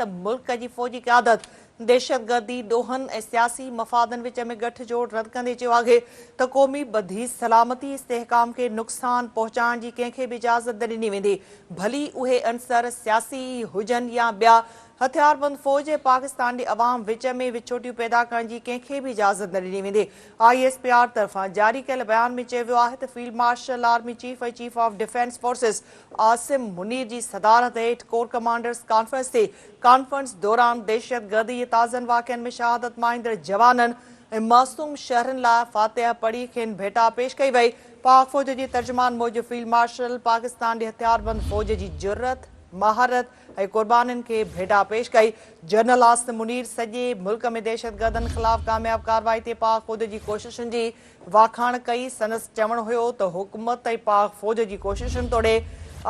ته ملڪ جي فوجي قيادت دهشتگردي، ڏوهن ۽ سياسي مفادن وچ ۾ ڳٺ جوڙ رد ڪندي چيو آهي ته قومي ٻڌي، سلامتي، استحڪام کي نقصان پهچائڻ جي ڪنهن کي به اجازت نه ڏني ويندي، ڀلي اهي عنصر سياسي ئي هجن يا ٻيا. هٿياربند فوج ۽ پاڪستان جي عوام وچ ۾ وڇوٽيون پيدا ڪرڻ جي ڪنهن کي به اجازت نه ڏني ويندي. I S P R طرفان جاري ڪيل بيان ۾ چيو ويو آهي ته field marshal, army chief ۽ chief of defence forces Asim Munir جي صدارت هيٺ ڪور ڪمانڊرز ڪانفرنس ٿي. ڪانفرنس دوران دهشتگردي جي تازن واقعن ۾ شهادت ماڻيندڙ جوانن ۽ معصوم شهرين لاء فاتحه پڙهي کين ڀيٽا پيش ڪئي وئي. پاڪ فوج جي ترجمان موجب فيلڊ مارشل پاڪستان جي هٿياربند فوج جي جرئت، مهارت ۽ قربانين کي ڀيٽا پيش ڪئي. جنرل عاصم منير سڄي ملڪ ۾ دهشتگردن خلاف ڪامياب ڪارروائي تي پاڪ فوج جي ڪوششن جي واکاڻ ڪئي، سندس چوڻ هيو ته حڪومت ۽ پاڪ فوج جي ڪوششن توڙي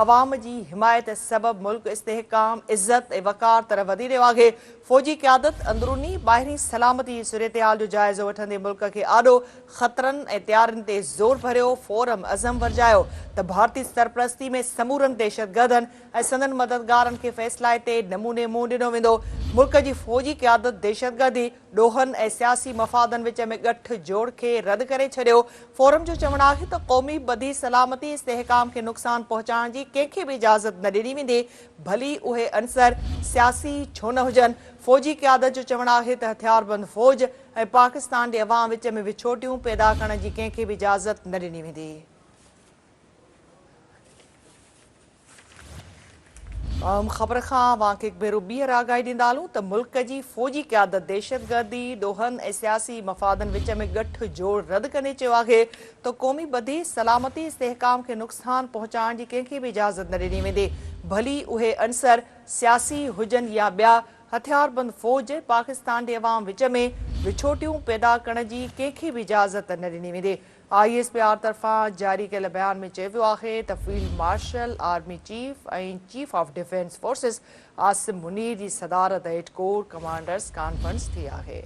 عوام جي حمايت سبب ملڪ استحڪام، عزت ۽ وقار طرف وڌي رهيو آهي، فوجي قيادت اندروني ٻاهرين سلامتي جي صورتحال جو جائزو وٺندي ملڪ کي آڏو خطرن ۽ تيارين تي زور ڀريو، فورم عزم ورجايو ته ڀارتي سرپرستي ۾ سمورن دهشتگردن ۽ سندن مددگارن کي فيصلائتي نموني منهن ڏنو ويندو، ملڪ جي فوجي قيادت دهشتگردي، ڏوهن ۽ سياسي مفادن وچ ۾ ڳٺ جوڙ کي رد ڪري ڇڏيو. فورم جو چوڻ آهي ته قومي ٻڌي، سلامتي، استحڪام کي نقصان پهچائڻ جي ڪنهن کي به اجازت نه ڏني ويندي، ڀلي اهي عنصر سياسي ئي ڇو نه هجن. فوجي قيادت جو چوڻ آهي ته هٿياربند فوج ۽ پاڪستان جي عوام وچ ۾ وڇوٽيون پيدا ڪرڻ جي ڪنهن کي به اجازت نه ڏني ويندي. اهم خبر کان اوهان کي هڪ ڀيرو ٻيهر آگاهي ڏيندا هلون ته ملڪ جي فوجي قيادت دهشتگردي، ڏوهن ۽ سياسي مفادن وچ ۾ ڳٺ جوڙ رد ڪندي چيو آهي ته قومي ٻڌي، سلامتي، استحڪام کي نقصان پهچائڻ جي ڪنهن کي به اجازت نه ڏني ويندي، ڀلي اهي عنصر سياسي هجن يا ٻيا، هٿياربند فوج ۽ پاڪستان جي عوام وچ ۾ وڇوٽيون پيدا ڪرڻ جي ڪنهن کي به اجازت نه ڏني ويندي. I S P R طرفان جاري ڪيل بيان ۾ چيو ويو آهي ته field marshal, army chief ۽ chief of defence forces Asim Munir جي صدارت هيٺ ڪور ڪمانڊرز ڪانفرنس ٿي آهي.